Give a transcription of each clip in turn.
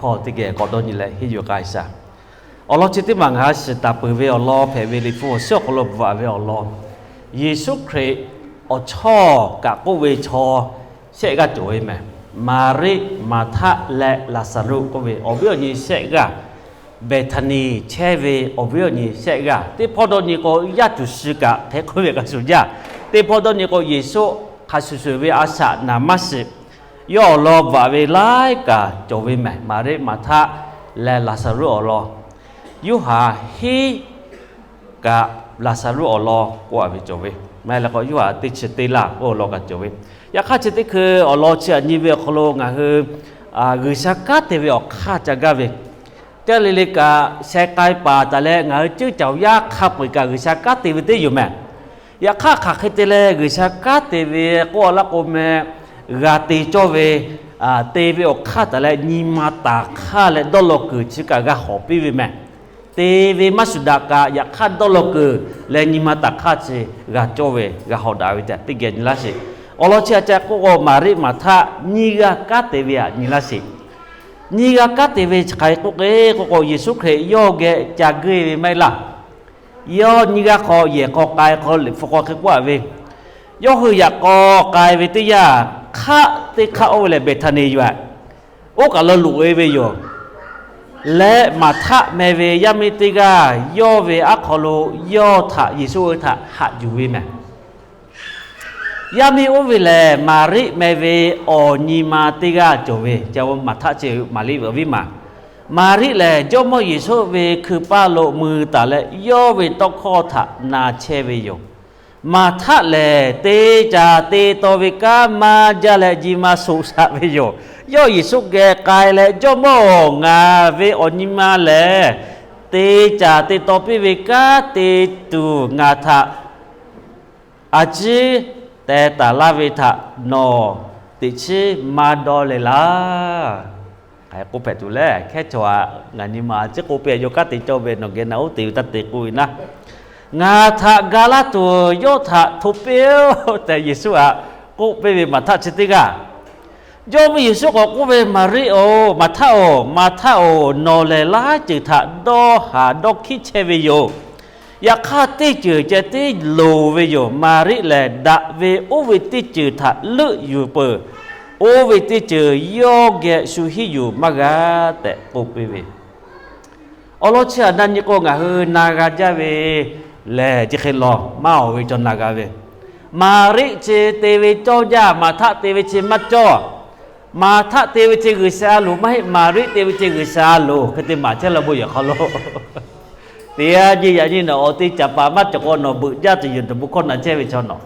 hkawˇ teˇ geh k'awꞈ dawˇ nyi leh henˇ yuˬ k'ai shaˍ. Awˬ lawn chi teˇ maˬ ngaˬ hui shiˍ taˍ peuˬ ve awˬ lawn hpehꞈ ve Liꞈ hpu awˬ suhˉ awˬ hk'aw lo bvuhꞈ ve awˬ lawn, Yeˍsuˆ Hkriꞈ awˬ chawˇ kaꞈ k'oˆ ve chaw shehˆ g'aˇ cawˬ ve mehˬ. Maˍriˆ, Maˍhtaˆ leh Laˍzaˍruˆ k'oˆ ve awˬ viˉ awˬ nyi shehˆ g'aˇ, Beˍtaˍniˆ chehˇ ve awˬ viˉ awˬ nyi shehˆ g'aˇ, teˇ hpawˇ dawˇ nyi k'o, yaˇ tuˬ shi kaꞈ hk'e k'oˆ ve kaꞈ shuˍ jaˇ. Teˇ hpawˇ dawˇ nyi k'o, Yeˍsuˆ hk'a shuˍ shuˍ ve a shaꞈ naˍ maˇ shiˍ, yawˇ awˬ lawn bvuhꞈ ve laiˉ kaꞈ cawˬ ve mehˬ. Maˍriˆ, Maˍhtaˆ leh Laˍzaˍruˆ awˬ lawn, Yoˇhanˬ hiˉ kaꞈ Laˍzaˍruˆ awˬ lawn k'oˆ a ve cawˬ ve, maˇ heˆ leh k'o Yoˇhanˬ teˇ chi teˇ laˇ k'oˆ awˬ lawn kaꞈ cawˬ ve. Yaꞈ hk'aˇ, chi teˇ hkui awˬ lawn chi aꞈ nyi ve awˬ hk'aw lo ngaˬ hui G'uiˬsha kanˉ te ve awˬ hk'aˇ ca gaˇ ve, teˇ le le kaꞈ sheh k'ai paˍ taˍ leh ngaˬ hui ceuˇ caoˬ yaˇ hk'a peu-eˬ kaꞈ G'uiˬsha kanˉ te ve teˇ yoˬ mehˬ. Yaꞈ hk'aˇ, hk'aˬ hk'e te leh G'uiˬsha kanˉ te ve k'oˆ a laˇ k'o mehˬ, g'a te cawˇ ve, te ve awˬ hk'aˇ taˍ leh nyi ma taˍ hk'aˇ leh dawˇ law kuiˬ chi kaꞈ g'a hawˍ piˇ ve mehˬ. Te ve maˇ shuˍ daꞈ kaꞈ, yaꞈ hk'aˇ dawˇ law kuiˬ leh nyi ma taˍ hk'aˇ chi g'a cawˇ ve, g'a hawˍ daꞈ ve tehꞈ teˇ geh nyi laˇ sheˍ. Awˬ lawn chi aꞈ ca k'oˆ k'o, Maˍriˆ Maˍhtaˆ nyiˇ g'aˇ kanˉ te ve aꞈ nyi laˇ sheˍ. Nyiˇ g'aˇ kanˉ te ve chi hk'aˬ hk'e k'oˆ k'o, Yeˍsuˆ Hkriꞈ yawˇ geh ca geuˆ ve maˇ heˆ laˇ. Yawˇ nyiˇ g'aˇ hk'aw yehˬ hk'aw k'ai hk'aw Liꞈ hpu hk'aw hk'e k'oˆ a ve, yawˇ hui yaꞈ k'aw k'ai ve teˇ yanˇ, hk'aˆ teˇ hk'aˆ oˇ ve lehˬ Beˍtaˍniˆ yoˬ aꞈ. Oˇ kaˬ lo loꞈ e ve yoˬ. Leh Maˍhtaˆ meh ve yaˇ miˇ teˇ g'aˇ yawˇ ve aˉ hk'aw lo yawˇ htaꞈ Yeˍsuˆ hui htaꞈ haꞈ yuˬ ve mehˬ. Yaˇ miˇ oˇ ve lehˬ, Maˍriˆ meh ve awˬ nyi ma teˇ g'aˇ cawˬ ve, ca Maˍhtaˆ chi Maˍriˆ ve awˬ viˉ maˬ. Maˍriˆ lehˬ, Jawˇmawˇ Yeˍsuˆ ve hkui paˇ lo mui taˍ leh, yawˇ ve tawˇ hkawˇ htaꞈ na chehˇ ve yoˬ. Maˍhtaˆ lehˬ, te caˍ te taw ve kanˉ maˇ jaˇ leh nyi ma shoꞈ shaꞈ ve yoˬ. Yawˇ Yeˍsuˆ geh k'ai leh, Jawˇmawˇ-oˬ, ngaˬ ve awˬ nyi ma lehˬ, te caˍ te taw piˇ ve kanˉ te tuˬ ngaˬ htaꞈ a ciˉ teh taˍ laˇ ve htaꞈ nawˬ teꞈ chiˉ maˇ dawˇ leh laˇ. Hk'aˬ hk'e k'oˆ hpehꞈ tuˬ leh, hkehˉ chaw aꞈ ngaˬ nyi ma a ciˉ k'oˆ piˇ, yawˇ kanˉ te cawˇ ve nawˬ geh na oˉ te ve taˇ te k'oˆ ve naˉ, ngaˬ htaꞈ ga laˇ tuˬ yawˇ htaꞈ hto piˇ-oˆ tehꞈ Yeˍsuˆ aꞈ k'oˆ piˇ ve Maˍhtaˆ chi teˇ g'aˇ. Jawˇmawˇ Yeˍsuˆ k'awꞈ k'oˆ ve, Maˍriˆ-oˬ, Maˍhtaˆ-oˬ, Maˍhtaˆ-oˬ, nawˬ lehˬ laiˉ ceuˬ htaꞈ dawˇ haˍ dawˇ hkiˉ chehˇ ve yoˬ. Yaꞈ hk'aˇ, teˇ ceuˬ ceh tiˉ loˍ ve yoˬ. Maˍriˆ lehˬ, daꞈ ve oˇ ve teˇ ceuˬ htaꞈ leuˆ yuˬ peuˬ. Oˇ ve teˇ ceuˬ yawˇ geh shu hiˉ yuˬ maˇ g'a tehꞈ k'oˆ piˇ ve. Awˬ lawn chi aꞈ na nyi k'o, ngaˬ hui na g'a jaˇ ve lehˬ, chi hk'e lawˬ maˇ awˬ ve cawˬ na g'a ve. Maˍriˆ chi te ve cawˇ jaˇ, Maˍhtaˆ te ve chi maˇ cawˇ. Maˍhtaˆ te ve chi G'uiˬsha loˍ maˇ heˆ, Maˍriˆ te ve chi G'uiˬsha loˍ. Hk'e te maˍ chehˇ la bon yehˬ hk'aw lo, teˇ g'aˇ nyi yaꞈ nyi nawˬ awˬ te caˍ paˍ maˇ cawˬ k'o, nawˬ beuꞈ jaˇ tuˬ yoˬ, nawˬ bon hkawˇ na chehˇ ve chaw nawˬ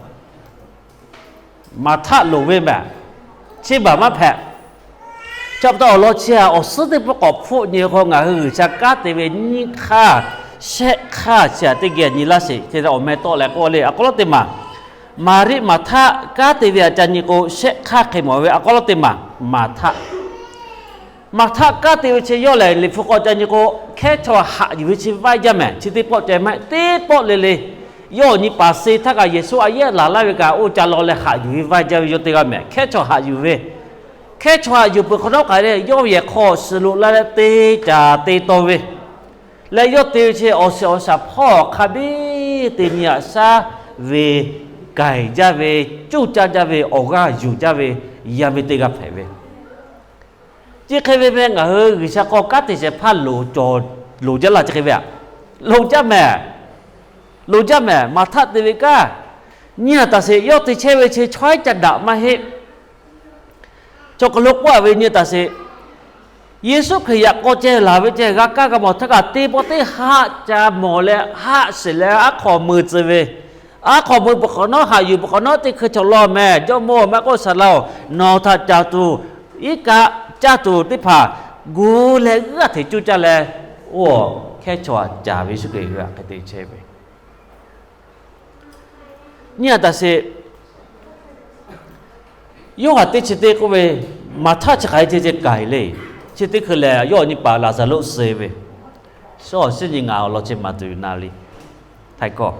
Maˍhtaˆ loˍ ve mehˬ. Chi baˬ maˇ hpehꞈ. Chi pa taw awˬ lawn chi aꞈ awˬ suhˉ teˇ pawˆ k'awꞈ hpfuhˆ nyi hk'aw ngaˬ hui G'uiˬsha kanˉ te ve nyiˇ hk'aˇ, shehˆ hk'aˇ chi aꞈ teˇ geh nyi laˇ sheˍ. Chi awˬ meh tawˆ leh k'oˆ le, a k'aw lawˉ teˇ maˬ, Maˍriˆ Maˍhtaˆ kanˉ te ve aꞈ ca nyi k'o, shehˆ hk'aˇ hk'e mawˬ ve, a k'aw lawˉ teˇ maˬ, Maˍhtaˆ Maˍhtaˆ kanˉ te ve chi yawˇ lehˬ, Liꞈ hpu k'awꞈ ca nyi k'o, hkehˉ chaw haꞈ yuˬ ve chi vaiˇ jaˇ mehˬ. Chi teˇ pawˆ ceh maˇ heˆ, teˇ pawˆ le le, yawˇ awˬ nyi paˍ suh htaˇ kaꞈ Yeˍsuˆ a yehˉ laˬ laˇ ve kaꞈ, oˇ ca law leh haꞈ yuˬ ve vaiˇ jaˇ ve yawˇ teˇ g'aˇ mehˬ. Hkehˉ chaw haꞈ yuˬ ve, hkehˉ chaw haꞈ yuˬ peuˬ hk'awꞈ nawˉ k'ai leh, yawˇ yehˬ hk'aw suhˍ loꞈ la leh te caˍ te taw ve leh, yawˇ te ve chi awˬ shiˍ awˬ shaˍ hpawˇ hk'a biˇ te nyi aꞈ shaˉ ve, k'ai jaˇ ve, cuˇ caˇ jaˇ ve, awˬ g'aˇ yuˬ jaˇ ve, yaˇ miˇ teˇ g'aˇ hpehꞈ ve. Chi hk'e ve meh ngaˬ hui G'uiˬsha hk'aw kanˉ te shehˍ hpaˇ loˍ cawˬ, loˍ jaˇ laˇ chi hk'e ve aꞈ, loˍ jaˇ mehˬ. Loˍ jaˇ mehˬ. Maˍhtaˆ te ve kanˉ, nyi aꞈ taˍ sheˍ, yawˇ te chehˇ ve chi chaw haiˉ ca daꞈ maˇ heˆ. Chaw hk'aw lo k'oˆ a ve nyi taˍ sheˍ, Yeˍsuˆ Hkriꞈ yaꞈ k'aw ceh laˬ ve ceh g'a kaˇ g'a mawˬ htaˇ kaꞈ, teˇ pawˆ teˇ haˆ ca mawˬ leh haˆ shiˍ leh aˉ hk'aw mui tcuh ve, aˉ hk'aw mui peuˬ hk'awꞈ nawˉ, haꞈ yuˬ peuˬ hk'awꞈ nawˉ, teˇ hkui chaw law mehˬ, Jawˇmawˇ maˇ k'oˆ, Saˍ laꞈ-oˬ, nawˬ htaꞈ caˍ tuˬ, iˉ kaˆ caˇ tuˬ teˇ hpaˍ gu leh g'aˇ hteꞈ cuˇ caˇ leh, oˇ hkehˉ chaw aꞈ caˍ ve Yeˍsuˆ Hkriꞈ hui htaꞈ hk'e te chehˇ ve. Nyi aꞈ taˍ sheˍ, Yoˇhanˬ teˇ chi teˇ k'oˆ ve, Maˍhtaˆ chi hk'aˬ hk'e ceh ceh k'ai le. Chi teˇ hkui lehˬ, yawˇ awˬ nyi paˍ Laˍzaˍruˆ suh ve, shaw awˬ shiˉ nyi ngaˬ awˬ lawn chi maˍ tuˬ na le, htaiˍ hkawˇ.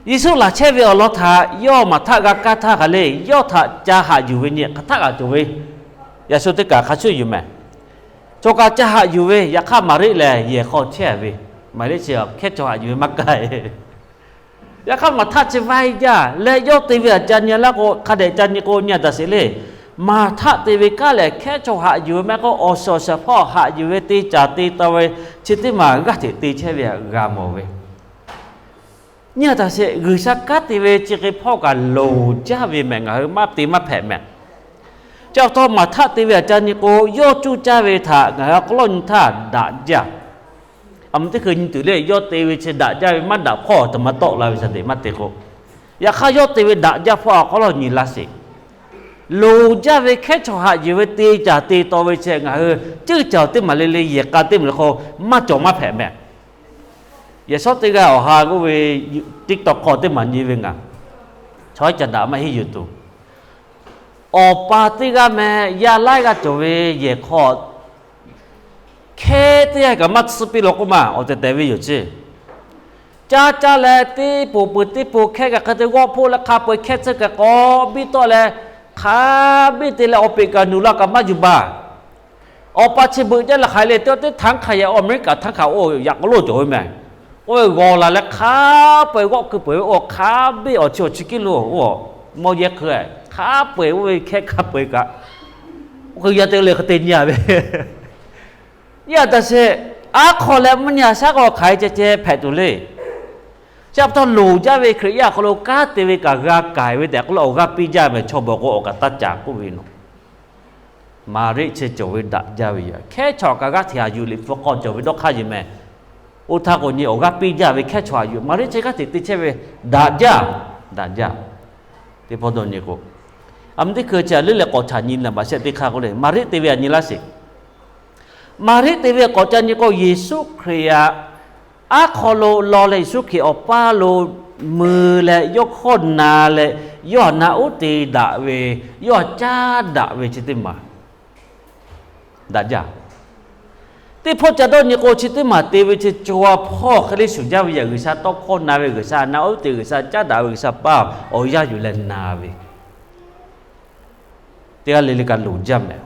Yeˍsuˆ laˬ chehˇ ve awˬ lawn htaꞈ yawˇ Maˍhtaˆ g'a kaˇ htaˇ hk'aˬ le, yawˇ htaꞈ ca haꞈ yuˬ ve nyi hk'aˬ htaˆ kaꞈ cawˬ ve, yaꞈ shu teˇ kaꞈ hk'a shuˍ yuˬ mehˬ. Chaw kaꞈ ca haꞈ yuˬ ve, yaꞈ hk'aˇ Maˍriˆ lehˬ yehˬ hk'aw chehˇ ve. Maˍriˆ chi hkehˉ chaw haꞈ yuˬ ve maˇ kaˇ. Yaꞈ hk'aˇ Maˍhtaˆ chi vaˇ jaˇ leh yawˇ te ve aꞈ ca nyi laˇ k'o, hk'a dehꞈ ca nyi k'o nyi a taˍ sheˍ le. Maˍhtaˆ te ve kanˉ lehˬ hkehˉ chaw haꞈ yuˬ ve maˇ heˆ k'o, awˬ shiˍ awˬ shiˍ hpawˇ haꞈ yuˬ ve te caˍ te taw ve chi teˇ maˬ g'aˇ hteꞈ te chehˇ ve htaꞈ g'a mawˬ ve. Nyi a taˍ sheˍ, G'uiˬsha kanˉ te ve chi hk'e hpawˇ kaꞈ loˍ jaˇ ve mehˬ, ngaˬ hui maˇ te maˇ hpehꞈ mehˬ. Chi pa taw Maˍhtaˆ te ve aꞈ ca nyi k'o, yawˇ cuˇ caˇ ve htaꞈ ngaˬ hui awˬ hk'aw lo nyi htaˇ daꞈ jaˇ. A mvuh teˇ hkui nyi tuˬ le, yawˇ te ve chi daꞈ jaˇ ve maˇ daꞈ hpawˇ aˬ htoꞈ ma tawˆ la ve shaˍ teꞈ maˇ te k'o, yaꞈ hk'aˇ yawˇ te ve daꞈ jaˇ hpawˇ awˬ hk'aw lo nyi laˇ sheˍ. Loˍ jaˇ ve hkehˉ chaw haꞈ yuˬ ve te caˍ te taw ve chi ngaˬ hui ceuˇ caˬ teˇ maˬ le le, yehˬ k'a teˇ maˬ le hk'o, maˇ cawˬ maˇ hpehꞈ mehˬ. Yehˬ shawˉ teˇ g'aˇ awˬ ha k'oˆ ve, TikTok hk'aw teˇ maˬ nyi ve ngaˬ chaw iˉ ca daꞈ maˇ heˆ yuˬ tuˬ, awˬ pa teˇ g'aˇ meh yaˇ laiˉ g'aˇ cawˬ ve yehˬ hk'aw hkehˉ teˇ g'aˇ kaꞈ maˇ tsuhˇ piˇ law k'oˆ ma, awˬ tehˬ tehˬ ve yoˬ ceˇ. Caˇ caˇ leh teˇ poˬ peuˬ teˇ poˬ hkehˉ kaꞈ hk'e te g'awˆ hpoˆ leh hk'a peu-eˬ hkehˉ tcuhˇ kaꞈ k'awꞈ biˇ tawˆ leh, hk'a biˇ te leh awˬ peꞈ kaꞈ nuˬ la kaꞈ maˇ yuˬ baˬ. Awˬ pa chi beuꞈ jaˇ leh hk'aˬ hk'e le, teˇ teˇ htanˉ hk'a yaꞈ, America htanˉ hk'a oˇ yaꞈ k'aw lo cawˬ ve mehˬ. Oˇ ve g'awˬ laˬ leh hk'a peu-eˬ g'awˆ keu peuˬ ve, oˇ hk'a biˇ awˬ chi awˬ chi kiˉ lo oˇ mawˇ yehˇ hk'e hk'a peu-eˬ oˇ ve hkehˉ hk'a peu-eˬ kaꞈ, oˇ hk'e yaˇ te leh hk'e te nyi a ve Nyi a taˍ sheˍ. Aˉ hk'aw leh mvuhˇ nyi a shaˉ k'aw hk'aˬ hk'e ceh ceh hpehꞈ tuˬ le. Chi pa taw loˍ jaˇ ve Hkriꞈ yaˇ awˬ hk'aw lo kanˉ te ve kaꞈ g'a k'ai ve tehꞈ k'oˆ lo awˬ g'aˇ piˇ jaˇ mehˬ. Chaw bawˬ k'o awˬ kaꞈ taˇ caˍ k'oˆ ve yoˬ. Maˍriˆ chi cawˬ ve daꞈ jaˇ ve yoˬ. Hkehˉ chaw kaꞈ g'aˇ hteꞈ haꞈ yuˬ, Liꞈ hpu hk'aw cawˬ ve dawˇ hk'aˇ yeˬ mehˬ. Oˇ htaˇ k'o nyi awˬ g'aˇ piˇ jaˇ ve hkehˉ chaw haꞈ yuˬ, Maˍriˆ chi g'aˇ hteꞈ te chehˇ ve daꞈ jaˇ, daꞈ jaˇ. Teˇ pawˆ dawˇ nyi k'o, a mvuh teˇ hkui chi a leuˉ leh k'awꞈ htaꞈ nyi naˍ baˍ shehˆ teˇ hk'aˇ k'oˆ le, Maˍriˆ te ve aꞈ nyi laˇ sheˍ. Maˍriˆ te ve k'awꞈ ca nyi k'o, Yeˍsuˆ Hkriꞈ aꞈ aˉ hk'aw lo law leh Yeˍsuˆ Hkriꞈ awˬ paˇ lo mui leh yawˇ hkawˇ na leh, yawˇ aꞈ na uˉ te daꞈ ve, yawˇ aꞈ caˉ daꞈ ve chi teˇ maˬ daꞈ jaˇ. Teˇ hpawˇ ca dawˇ nyi k'o, chi teˇ maˬ te ve chi co ha hpawˇ hk'e le shuˍ jaˇ ve yaꞈ, G'uiˬsha tawˇ hkawˇ na ve, G'uiˬsha na uˉ te, G'uiˬsha caˉ daꞈ ve, G'uiˬsha paˇ awˬ yaˇ yuˬ leh na ve teˇ g'aˇ le le kaꞈ loˍ jaˇ mehˬ.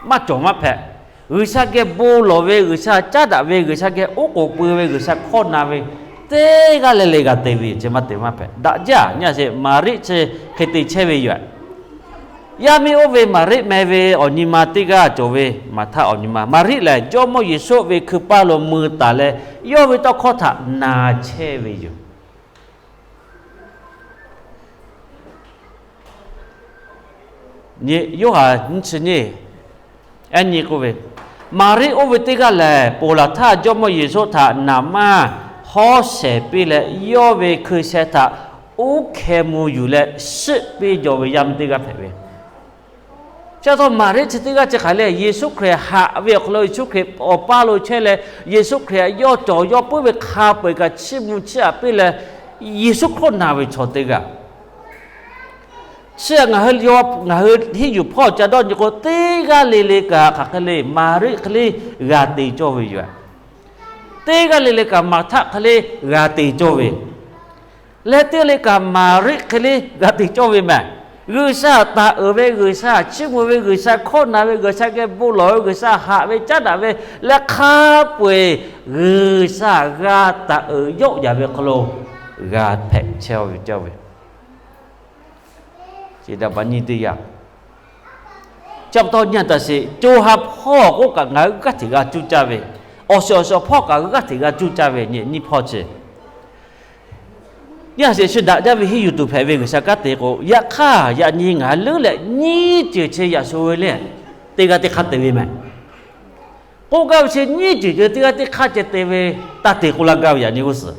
Maˇ cawˬ maˇ hpehꞈ. G'uiˬsha geh bon lawˬ ve, G'uiˬsha caˉ daꞈ ve, G'uiˬsha geh oˉ k'oˍ pui ve, G'uiˬsha hkawˇ na ve, teˇ g'aˇ le le g'a te ve, chi maˇ te maˇ hpehꞈ. Daꞈ jaˇ nyi a sheˍ. Maˍriˆ chi hk'e te chehˇ ve yoˬ. Yaˇ miˇ oˇ ve Maˍriˆ meh ve awˬ nyi ma teˇ g'aˇ cawˬ ve, Maˍhtaˆ awˬ nyi ma. Maˍriˆ lehˬ, Jawˇmawˇ Yeˍsuˆ ve hkui paˇ lo mui taˍ leh, yawˇ ve tawˇ hkawˇ htaꞈ na chehˇ ve yoˬ. Yoˇhanˬ nyiˇ chi nyiˇ, ehˉ nyi k'oˆ ve, Maˍriˆ oˇ ve teˇ g'aˇ lehˬ, ponˬ laˬ htaˇ Jawˇmawˇ Yeˍsuˆ htaꞈ naˍ manˇ hawˉ shehˍ piˇ leh, yawˇ ve hkui sheh htaꞈ uˉ hkeh mvuh yuˬ leh, shiˆ piˇ jaw ve yaˇ miˇ teˇ g'aˇ hpehꞈ ve. Chi pa taw Maˍriˆ chi teˇ g'aˇ chi hk'aˬ le, Yeˍsuˆ Hkriꞈ haꞈ ve awˬ hk'aw lo Yeˍsuˆ Hkriꞈ awˬ paˇ lo chehˇ leh, Yeˍsuˆ Hkriꞈ yawˇ cawˬ yawˇ puiˉ ve hk'a peu-eˬ kaꞈ chiˇ mvuh chiˇ aꞈ piˇ leh, Yeˍsuˆ hkawˇ na ve chaw teˇ g'aˇ. Chi ngaˬ hui, ngaˬ hui henˇ yuˬ hpawˇ ca dawˇ nyi k'o, teˇ g'aˇ le le kaꞈ hk'aˬ hk'e le, Maˍriˆ hk'e le g'a te cawˇ ve yoˬ. Teˇ g'aˇ le le kaꞈ Maˍhtaˆ hk'e le g'a te cawˇ ve leh, teˇ g'aˇ le kaꞈ Maˍriˆ hk'e le g'a te cawˇ ve mehˬ. G'uiˬsha taˍ uiˍ ve, G'uiˬsha chiˇ mvuh ve, G'uiˬsha hkawˇ na ve, G'uiˬsha geh bon lawˬ ve, G'uiˬsha haꞈ ve caˉ daꞈ ve leh, hk'a peu-eˬ G'uiˬsha g'a taˍ uiˍ yawˆ yaˍ ve hk'aw lo g'a hpehꞈ chehˇ ve cawˇ ve, chi daꞈ ba nyi teˇ yanˇ. Chi pa taw nyi a taˍ sheˍ. Co ha hpawˇ k'oˆ kaꞈ ngaˬ hui g'aˇ hteꞈ g'a cuˇ caˇ ve, awˬ shiˍ awˬ shiˍ hpawˇ kaꞈ g'aˇ hteꞈ g'a cuˇ caˇ ve nyi nyiˇ hpawˇ chi. Nyi a sheˍ, shu daꞈ jaˇ ve henˇ yuˬ tuˬ hpehꞈ ve G'uiˬsha kanˉ te k'o, yaꞈ hk'aˇ yaꞈ nyi ngaˬ hui leuˉ leh nyiˇ ceuˬ chi yaꞈ sho ve le, teˇ g'aˇ teˇ hk'aˇ te ve mehˬ. K'oˆ gaˇ ve chi nyiˇ ceuˬ ceuˬ teˇ g'aˇ teˇ hk'aˇ ceh te ve, taˇ te k'oˆ laˇ gaˇ ve yaꞈ nyi g'uˇ suhˍ.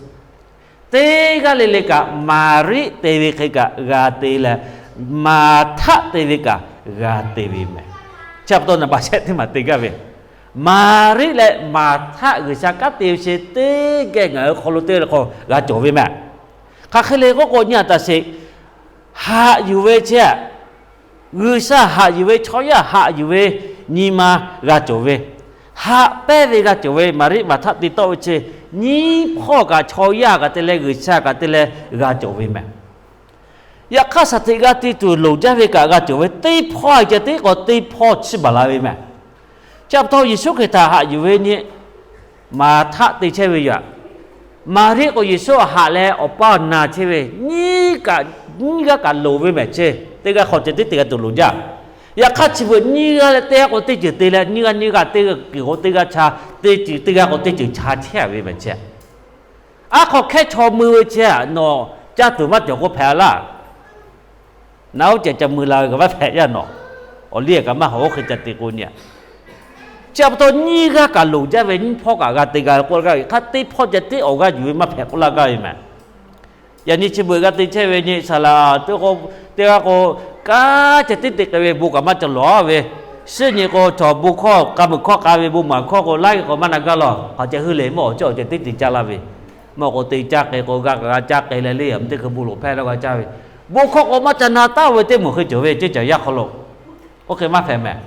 Teˇ g'aˇ le le kaꞈ Maˍriˆ te ve hk'e kaꞈ g'a te leh, Maˍhtaˆ te ve kaꞈ g'a te ve mehˬ. Chi pa taw naˍ baˍ shehˆ teˇ maˬ te gaˇ ve, Maˍriˆ leh Maˍhtaˆ G'uiˬsha kanˉ te ve chi teˇ geh ngaˬ hui hk'aw lo teˇ g'aˇ le hk'aw g'a cawˬ ve mehˬ. Hk'aˬ hk'e le k'oˆ k'o nyi a taˍ sheˍ. Haꞈ yuˬ ve chi, G'uiˬsha haꞈ yuˬ ve, chaw yaˇ haꞈ yuˬ ve nyi ma g'a cawˬ ve, haꞈ pehnˇ ve g'a cawˬ ve, Maˍriˆ Maˍhtaˆ te tawˆ ve chi nyiˇ hpawˇ kaꞈ chaw yaˇ kaꞈ te leh G'uiˬsha kaꞈ te leh g'a cawˬ ve mehˬ. Yaꞈ hk'aˇ shaˍ hteꞈ g'a te tuˬ loˍ jaˇ ve kaꞈ g'a cawˬ ve, teˇ hpawˇ ceh teˇ k'awꞈ teˇ hpawˇ chiˇ baˬ la ve mehˬ. Chi pa taw Yeˍsuˆ Hkriꞈ htaꞈ haꞈ yuˬ ve nyi, Maˍhtaˆ te chehˇ ve yoˬ. Maˍriˆ k'o Yeˍsuˆ haꞈ leh awˬ paˇ awˬ na chehˇ ve, nyiˇ g'aˇ kaꞈ loˍ ve mehˍ chehˇ. Teˇ g'aˇ hk'aw ceh tiˉ te g'a tuˬ loˍ jaˇ. Yaꞈ hk'aˇ chi beuꞈ nyiˇ g'aˇ leh teˇ g'aˇ k'o teˇ ceuˬ te leh, nyiˇ g'aˇ nyiˇ g'aˇ teˇ g'aˇ kuiˬ k'o teˇ g'aˇ ca, teˇ ceuˬ teˇ g'aˇ k'o teˇ ceuˬ ca chehˇ ve mehˍ chehˇ. Aˉ hk'aw hkehˉ chaw mui ve chi nawˬ caˇ tuˬ maˇ cawˬ k'o hpehꞈ laˇ. Naˬ oˉ ceh ca mui la ve kaꞈ maˇ hpehꞈ yaˇ nawˬ. Awˬ liˇ kaꞈ maˇ hawˍ, oˇ hk'e ca te k'o nyi. Chi pa taw nyiˇ g'aˇ kaꞈ loˍ jaˇ ve, nyiˇ hpawˇ kaꞈ g'a te g'a ve k'oˆ laˇ gaˇ ve hk'aˇ, teˇ hpawˇ ceh tiˉ awˬ g'aˇ yuˬ ve maˇ hpehꞈ k'oˆ laˇ gaˇ ve mehˍ. Yaꞈ nyi chi beuꞈ g'a te chehˇ ve nyi saˍ laꞈ teˇ g'aˇ k'o, kanˉ ceh tiˉ te k'ai ve bon kaꞈ maˇ ca lawˬ ve, suhˉ nyi k'o chaw bon hkawˇ k'a meuˍ hkawˇ k'a ve bon maˍ hkawˇ k'o laiˉ g'aˇ k'o maˇ na gaˇ law. Hk'aˬ ceh heuˆ le, mvuhˇ awˬ cawˇ awˬ ceh tiˉ te caˇ laˇ ve, mvuhˇ k'o te caˇ k'ai k'o g'a kaꞈ g'a caˇ k'ai leh le, a mvuhˇ teˇ hkui bon loˍ hpehˇ la g'a caˇ ve, bon hkawˇ k'o maˇ ca na taˉ ve teˇ moˍ hk'e cawˬ ve ceˇ caˬ yaˇ hk'aw lo, oˇ hk'e maˇ hpehꞈ mehˍ.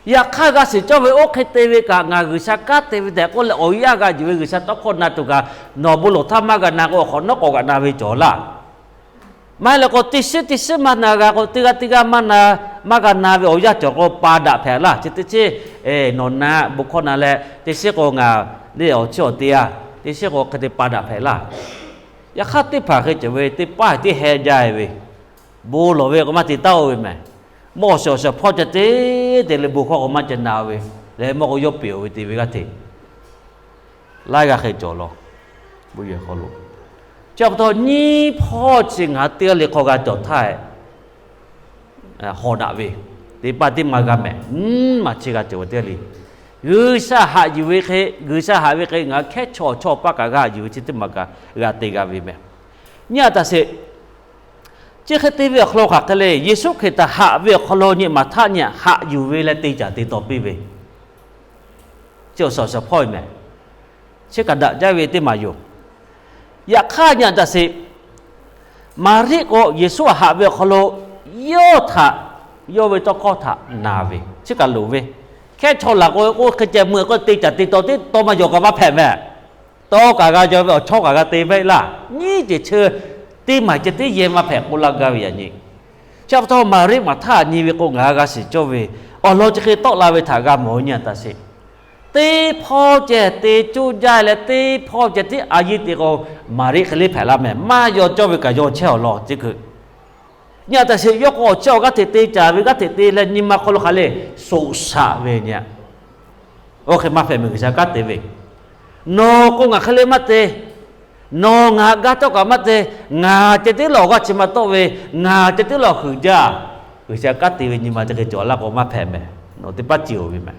Yaꞈ hk'aˇ g'a shiˍ cawˇ ve oˇ hk'e te ve kaꞈ ngaˬ G'uiˬsha kanˉ te ve tehꞈ k'oˆ leh awˬ yanˇ g'a yuˬ ve G'uiˬsha tawˇ hkawˇ na tuˬ kaꞈ, nawˬ bon lawˬ htaˇ maˇ g'a na k'o awˬ hk'awꞈ nawˉ k'awꞈ g'a na ve cawˬ laˇ. Maˇ heˆ leh k'o teˇ shiˉ teˇ shiˉ maˇ na g'a k'o teˇ g'aˇ teˇ g'aˇ maˇ na, maˇ g'a na ve awˬ yanˇ cawˬ k'o pa daꞈ hpehꞈ laˇ. Chi teˇ chiˉ nawˬ na bon hkawˇ na leh teˇ shiˉ k'o ngaˬ le awˬ chiˇ awˬ te a, teˇ shiˉ k'o hk'e te pa daꞈ hpehꞈ laˇ. Yaꞈ hk'aˇ teˇ hpaˍ hk'e cawˬ ve teˇ paˉ teˇ heh jaˇ ve, bon lawˬ ve k'o maˇ te taˉ-o ve mehˍ. Mvuhˇ awˬ shiˍ awˬ shiˍ hpawˇ ceh tiˉ te leh bon hkawˇ k'o maˇ ca na ve, leh mvuhˇ k'o yawˇ peꞈ-oˬ ve te ve g'aˇ hteꞈ laiˉ g'aˇ hk'e cawˬ law. Chi pa taw nyiˇ hpawˇ chi ngaˬ hui teˇ g'aˇ le hk'aw g'a cawˬ htaˇ, hawˍ daꞈ ve, teˇ paˉ teˇ maˇ g'a mehˍ. Maˇ chi g'a cawˬ ve teˇ g'aˇ le, G'uiˬsha haꞈ yuˬ ve hk'e, G'uiˬsha haꞈ ve hk'e ngaˬ hui hkehˉ chaw awˬ chawˇ paˇ kaꞈ g'a yuˬ ve chi teˇ maˬ kaꞈ g'a te g'a ve mehˍ. Nyi a taꞈ sheˍ. Chi hk'e te ve awˬ hk'aw lo hk'aˬ hk'e le, Yeˍsuˆ Hkriꞈ htaꞈ haꞈ ve awˬ hk'aw lo nyi Maˍhtaˆ nyi haꞈ yuˬ ve leh te caˍ te taw piˇ ve, chi awˬ shiˍ awˬ shiˍ hpawˇ ve mehˍ. Chi kaꞈ daꞈ jaˇ ve teˇ maˬ yoˬ. Yaꞈ hk'aˇ nyi a taꞈ sheˍ. Maˍriˆ k'o Yeˍsuˆ haꞈ ve awˬ hk'aw lo yawˇ htaꞈ, yawˇ ve tawˇ hkawˇ htaꞈ na ve chi kaꞈ loˍ ve, hkehˉ chaw laˬ k'o k'oˆ hk'e ceh mui k'o te caˍ te taw tiˉ taw maˇ yaw kaꞈ maˇ hpehꞈ mehˍ. Taw kaꞈ g'a yaw ve awˬ chawˇ kaꞈ g'a te ve laˇ. Nyiˇ ceuˬ chi teˇ maˬ ceh tiˉ yehˇ maˇ hpehꞈ k'oˆ laˇ gaˇ ve yaꞈ nyi. Chi pa taw Maˍriˆ Maˍhtaˆ nyi ve k'o ngaˬ g'a shiˍ cawˇ ve awˬ lawn chi hk'e tawˆ la ve htaꞈ g'a mawˬ nyi a taꞈ sheˍ. Teˇ hpawˇ ceh te cuˇ jaˇ leh teˇ hpawˇ ceh tiˉ a yiˇ te k'o, Maˍriˆ hk'e le hpehꞈ laˇ mehˍ. Maˇ yaw cawˇ ve kaꞈ yaw chehˇ awˬ lawn chi hk'e. Nyi a taꞈ sheˍ. Yawˇ k'o awˬ chehˇ awˬ g'aˇ hteꞈ te caˍ ve g'aˇ hteꞈ te leh nyi ma hk'aw lo hk'aˬ le, soˍ shaꞈ ve nyi a. Oˇ hk'e maˇ hpehꞈ mehˍ G'uiˬsha kanˉ te ve. Nawˬ k'o ngaˬ hk'e le maˇ te. Nawˬ ngaˬ gaˇ cawˇ kaꞈ maˇ te. Ngaˬ ceh tiˉ lawˬ g'aˇ chi ma tawˆ ve, ngaˬ ceh tiˉ lawˬ huiˍ jaˇ. G'uiˬsha kanˉ te ve nyi ma chi hk'e cawˬ laˇ k'o maˇ hpehꞈ mehˍ. Nawˬ teˇ paˉ ceˬ-oˬ ve mehˍ.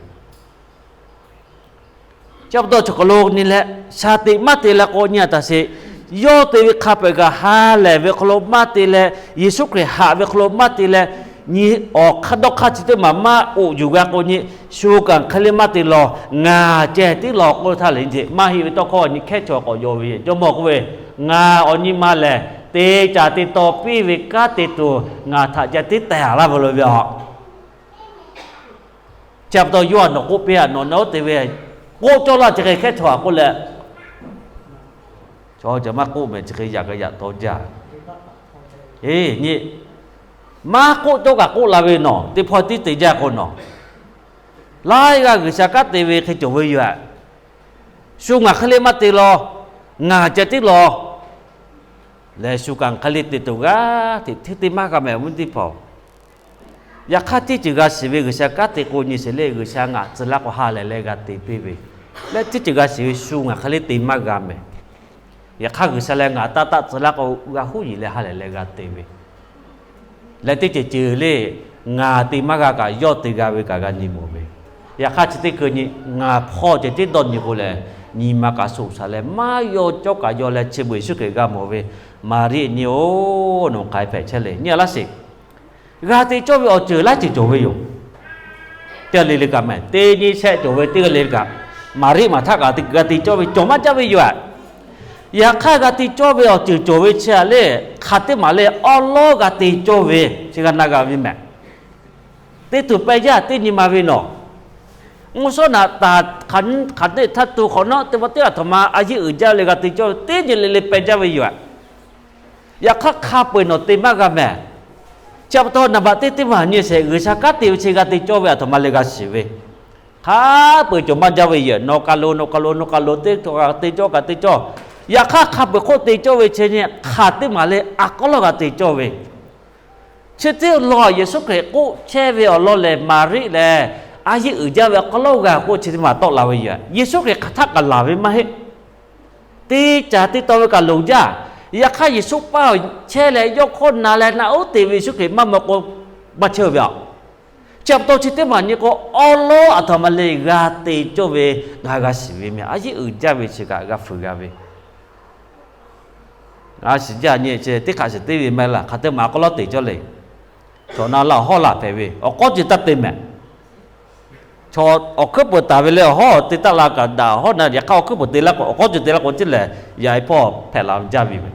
Chi pa taw chaw hk'aw lo nyi leh, shaˍ tiꞈ maˇ te leh k'o nyi a taꞈ sheˍ. Yawˇ te ve hk'a peu-eˬ kaꞈ ha lehˬ ve hk'aw lo maˇ te leh, Yeˍsuˆ Hkriꞈ haꞈ ve hk'aw lo maˇ te leh, nyi awˬ hk'aˇ dawˇ hk'aˇ chi teˇ maˬ maˇ oꞈ yuˬ g'a k'o nyi, shu kaꞈ hk'e le maˇ te lawˬ, ngaˬ ceh tiˉ lawˬ k'oˆ htaˇ lehˬ nyi maˇ heˆ ve tawˇ hkawˇ nyi hkehˉ chaw k'awꞈ yaw ve, Jawˇmawˇ k'oˆ ve, Ngaˬ awˬ nyi ma lehˬ te caˍ te taw piˇ ve kanˉ te tuˬ ngaˬ htaꞈ ceh tiˉ tehˬ laˇ ve lo ve a. Chi pa taw yawˇ htaꞈ nawˬ k'oˆ piˇ a, nawˬ na oˉ te ve k'oˆ cawˇ laˇ chi hk'e hkehˉ chaw htaꞈ k'oˆ leh, chaw ceh maˇ k'oˆ mehˍ chi hk'e yaꞈ k'ai yaꞈ taw jaˇ. Eˬ nyi, maˇ k'oˆ cawˇ kaꞈ k'oˆ la ve nawˬ teˇ hpawˇ tiˉ te jaˇ k'o nawˬ, laiˉ g'aˇ G'uiˬsha kanˉ te ve hk'e cawˬ ve yoˬ. Shu ngaˬ hk'e le maˇ te lawˬ, ngaˬ ceh tiˉ lawˬ lehˬ, shu kaꞈ hk'e le te tuˬ g'aˇ hteꞈ hteˇ te maˇ g'a mehˍ awˬ viˉ teˇ hpaˍ. Yaꞈ hk'aˇ teˇ ceuˬ g'a shiˍ ve G'uiˬsha kanˉ te k'o nyi sheˍ le, G'uiˬsha ngaˬ tcuh laˇ k'o ha lehˬ leh g'a te piˇ ve, leh teˇ ceuˬ g'a shiˍ ve shu ngaˬ hk'e le te maˇ g'a mehˍ. Yaꞈ hk'aˇ G'uiˬsha leh ngaˬ taˇ taˆ tcuh laˇ k'o g'a huˉ yiˍ leh ha lehˬ leh g'a te ve, leh teˇ ceuˬ ceuˬ le ngaˬ te maˇ g'a kaꞈ yawˇ te g'a ve kaꞈ g'a nyi mawˬ ve. Yaꞈ hk'aˇ chi teˇ hkui nyi ngaˬ hpawˇ ceh tiˉ dawˇ nyi k'o lehˬ, nyi ma kaꞈ soˍ shaˍ leh maˇ yaw cawˇ kaꞈ yaw leh chi beuꞈ Yeˍsuˆ Hkriꞈ g'a mawˬ ve, Maˍriˆ nyi-oˬ, nawˬ k'ai hpehꞈ chehˇ le nyi a laˇ sheˍ. G'a te cawˇ ve awˬ ceuˬ laiˉ ceuˬ cawˬ ve yoˬ. Teˇ g'aˇ le le kaꞈ mehˍ, teˇ nyi shehˆ cawˬ ve teˇ g'aˇ le kaꞈ, Maˍriˆ Maˍhtaˆ kaꞈ g'a te cawˇ ve cawˬ maˇ jaˇ ve yoˬ. Yaꞈ hk'aˇ g'a te cawˇ ve awˬ ceuˬ cawˬ ve chi a le, hk'aˬ teˇ maˬ le awˉ lawˉ g'a te cawˇ ve chi g'a na g'a ve mehˍ. Teˇ tuˬ peh yaˇ teˇ nyi ma ve nawˬ, mvuhˇ shawˉ naꞈ taˍ hk'aˬ neˆ htaˇ tu hk'awꞈ nawˉ teˇ pawˆ teˇ g'aˇ htaꞈ ma a yeˇ uiˍ jaˇ leh g'a te cawˇ ve teˇ nyi le le peh jaˇ ve yoˬ. Yaꞈ hk'aˇ hk'a peu-eˬ nawˬ te maˇ g'a mehˍ. Chi pa taw naˍ baꞈ teˇ teˇ maˬ nyi sheˍ, G'uiˬsha kanˉ te ve chi g'a te cawˇ ve aˬ htoꞈ ma leh g'a shiˍ ve. Hk'a peu-eˬ cawˬ maˇ jaˇ ve yoˬ. Nawˬ kaꞈ loˍ, nawˬ kaꞈ loˍ, nawˬ kaꞈ loˍ, teˇ cawˇ kaꞈ teˇ cawˇ, kaꞈ teˇ cawˇ. Yaꞈ hk'aˇ hk'a peu-eˬ hk'oˆ te cawˇ ve chi nyi hk'aˬ teˇ maˬ leh a k'aw lawˉ g'a te cawˇ ve. Chi teˇ lawˬ Yeˍsuˆ Hkriꞈ k'oˆ chehˇ ve awˬ lawn lehˬ, Maˍriˆ lehˬ a yeˇ uiˍ jaˇ ve a k'aw lawˉ g'a k'oˆ chi teˇ maˬ tawˆ la ve yoˬ. Yeˍsuˆ Hkriꞈ hk'aˬ htaˆ kaꞈ laˬ ve maˇ heˆ. Teˇ caˬ teˇ taw ve kaꞈ loˍ jaˇ. Yaꞈ hk'aˇ Yeˍsuˆ paˇ chehˇ leh yawˇ hkawˇ na leh naꞈ uˉ te ve Yeˍsuˆ Hkriꞈ maˇ maw k'o, maˇ chehˇ ve aꞈ. Chi pa taw chi teˇ maˬ nyi k'o, awˉ lawˉ aˬ htoꞈ ma leh g'a te cawˇ ve, ngaˬ hui g'a shiˍ ve meh. A yeˇ uiˍ jaˇ ve chi kaꞈ g'a fuiˍ g'a ve. Ngaˬ shiˍ jaˇ nyi chi teˇ hk'aꞈ shiˍ teˇ ve maˇ heˆ laˇ. Hk'aˬ teˇ maˬ a k'aw lawˉ te cawˇ le. Chaw na laˇ awˬ hawˉ laˬ hpehꞈ ve awˬ k'awˉ ceuˬ taˇ te mehˍ. Chaw awˬ hkuiˉ peuˬ taˍ ve leh awˬ hawˉ te taˇ la kaꞈ daꞈ awˬ hawˉ na yaꞈ hk'aˇ awˬ hkuiˉ peuˬ te laˇ k'o, awˬ k'awˉ ceuˬ te laˇ k'o, ceˇ lehˬ yaꞈ e hpawˇ hpehꞈ la jaˇ ve meh.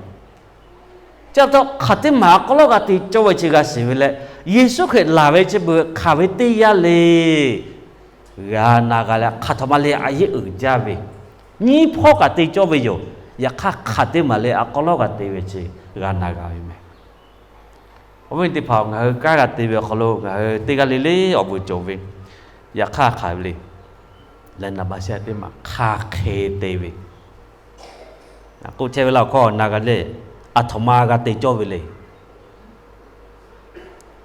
Chi pa taw hk'aˬ teˇ maˬ a k'aw lawˉ g'a te cawˇ ve chi g'a shiˍ ve leh, Yeˍsuˆ Hkriꞈ laˬ ve chi beuꞈ hk'aˬ ve teˇ yanˇ le. G'a na g'a leh hk'aˬ htoꞈ ma leh a yeˇ uiˍ jaˇ ve, nyiˇ hpawˇ kaꞈ te cawˇ ve yoˬ. Yaꞈ hk'aˇ hk'aˬ teˇ maˬ leh a k'aw lawˉ g'a te ve chi g'a na g'a ve meh. Awˬ viˉ teˇ hpaˍ, ngaˬ hui kanˉ g'a te ve awˬ hk'aw lo ngaˬ hui teˇ g'aˇ le le awˬ vuiˬ cawˬ ve. Yaꞈ hk'aˇ hk'aˬ ve le. Leh naˍ baꞈ shehˆ teˇ maˬ hk'aˬ hk'e te ve. K'oˆ chehˇ ve laˇ awˬ hkawˇ na g'a le, aˬ htoꞈ ma g'a te cawˇ ve le.